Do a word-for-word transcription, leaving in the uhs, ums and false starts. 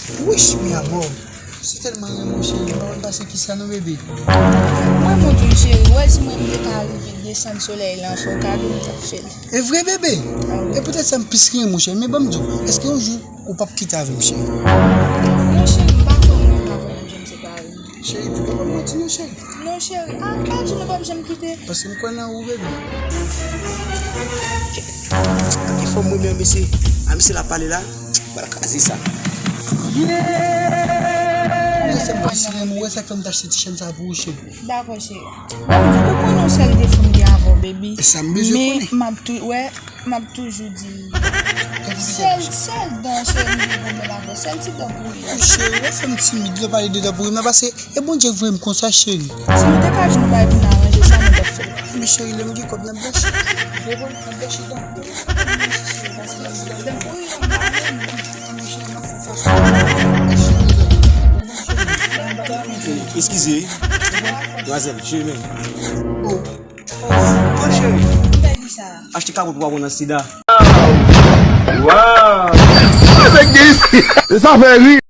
Wish, mi amor. Si tèlman renmen w, cheri, m pa konn pase kisa non, bebe. Mwen, mwen tou, cheri, w wè si mwen m te ka rive desann solèy la, fè w kado, m t ap fè l. E vre, bebe? Ah wi. E poutèt sa m plis renmen w, cheri. Men ban m di w, èske yon jou ou p ap kite avè m, cheri? Non, cheri, m pa kwè mwen menm avè w menm jan m separe. Cheri, ou pa ban m manti non, cheri. Non, cheri, ah, pa di nou p ap janm kite. Paske m kwè nan ou, bebe. Gade fanm mwen menm, mesye. A, mesye la pale la. Pral kraze sa. Ou wè sa k fè m plis renmen w, ou wè sa k fè m t achte ti chèn sa pou ou, cheri. Dakò, cheri. Bon, ou konnen yon sèl defo m gen avè w, baby. E sa m bezwen konnen. Men m ap tou, wè, m ap toujou di l. Sèl, sèl dan, cheri, m gen pwoblèm avè w. Sèl ti dan pouri a. Cheri, ou wè fè m timid lè w pale de dan pouri m nan, paske e Bondye k voye m konsa, cheri. Si nou te ka jwenn yon bagay pou n aranje sa, nou t ap fè l. Men cheri, lè m gen kòb, n ap blanchi. Ou konprann? N ap blanchi dan. Eskize, wi. Dwazèl, cheri, men. Oh. Oh, cheri. Achte kapot pou pa pran nan sida. Wow! Sa fè ri.